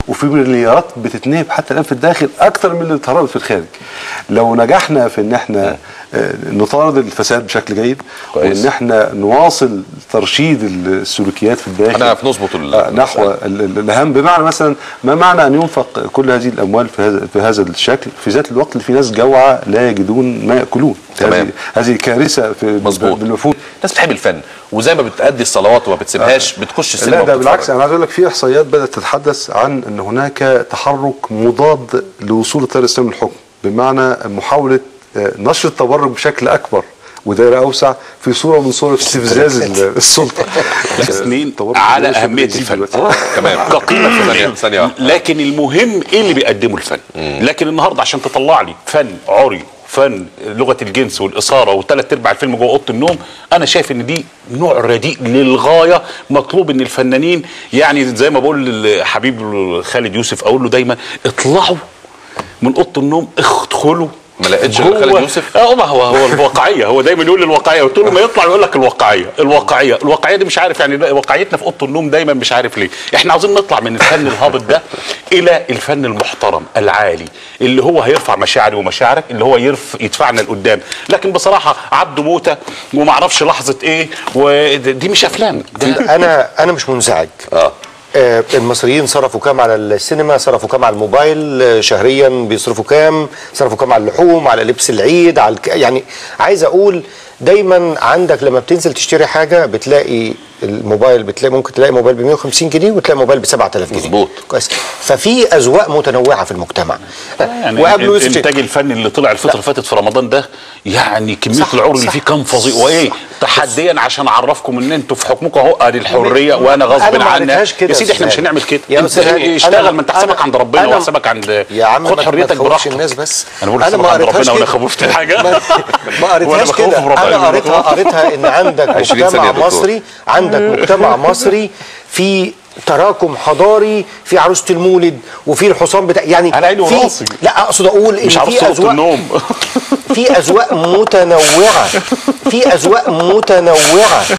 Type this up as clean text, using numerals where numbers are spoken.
وفي مليارات بتتنهب حتى الان في الداخل اكتر من اللي اتهربت في الخارج. لو نجحنا في ان احنا نطارد الفساد بشكل جيد، وان احنا نواصل ترشيد السلوكيات في الداخل، هنعرف نظبط نحو الاهم. بمعنى مثلا ما معنى ان ينفق كل هذه الاموال في هذا الشكل في ذات الوقت اللي في ناس جوعى لا يجدون ما ياكلون؟ تمام. هذه كارثة في مظبوط. بالمفهوم. الناس بتحب الفن، وزي ما بتأدي الصلوات وما بتسيبهاش بتخش السينما. لا ده بالعكس، انا عايز اقول لك في احصائيات بدات تتحدث عن ان هناك تحرك مضاد لوصول التيار الاسلامي للحكم، بمعنى محاولة نشر التبرج بشكل اكبر ودائره اوسع في صوره من صور استفزاز السلطة. اثنين على اهمية الفن تمام كقيمه فنية، لكن المهم ايه اللي بيقدمه الفن. لكن النهارده عشان تطلع لي فن عري، فن لغة الجنس والاثارة وثلاث ارباع الفيلم جوه اوضة النوم، انا شايف ان دي نوع رديء للغاية. مطلوب ان الفنانين، يعني زي ما بقول لحبيب خالد يوسف، اقول له دايما اطلعوا من اوضة النوم، ادخلوا. ما لقيتش غير خالد يوسف؟ ما هو الواقعية، هو دايما يقول الواقعية، وطول ما يطلع يقول لك الواقعية الواقعية الواقعية دي مش عارف، يعني واقعيتنا في اوضة النوم دايما مش عارف ليه. احنا عاوزين نطلع من الفن الهابط ده الى الفن المحترم العالي اللي هو هيرفع مشاعري ومشاعرك، اللي هو يدفعنا لقدام. لكن بصراحة عبده موته وما اعرفش لحظة ايه، ودي مش افلام. انا مش منزعج. المصريين صرفوا كام على السينما، صرفوا كام على الموبايل شهريا، بيصرفوا كام، صرفوا كام على اللحوم، على لبس العيد، على يعني عايز اقول دايما عندك لما بتنزل تشتري حاجة بتلاقي الموبايل، بتلاقي ممكن تلاقي موبايل ب 150 جنيه وتلاقي موبايل ب 7000 جنيه. مظبوط. كويس. ففي اذواق متنوعة في المجتمع. يعني وقبل الانتاج الفني اللي طلع الفترة اللي فاتت في رمضان ده، يعني كمية العري اللي فيه كان فظيع. وايه تحديا عشان اعرفكم ان انتوا في حكمكم اهو، ادي الحرية وانا غصب عني. يا سيدي احنا مش هنعمل كده. انت اشتغل، ما انت حسابك عند ربنا وحسابك عند، يا عم خد حريتك براحتك. الناس بس انا بقول حسابك عند ربنا وانا خوفت حاجة، ما قريتهاش كده. انا قريتها ان عندك مجتمع مصري، عندك مجتمع مصري في تراكم حضاري، في عروسه المولد وفي الحصان بتاع، يعني على عيني وراسي. لا اقصد اقول ان في اذواق النوم. في اذواق متنوعة، في اذواق متنوعة.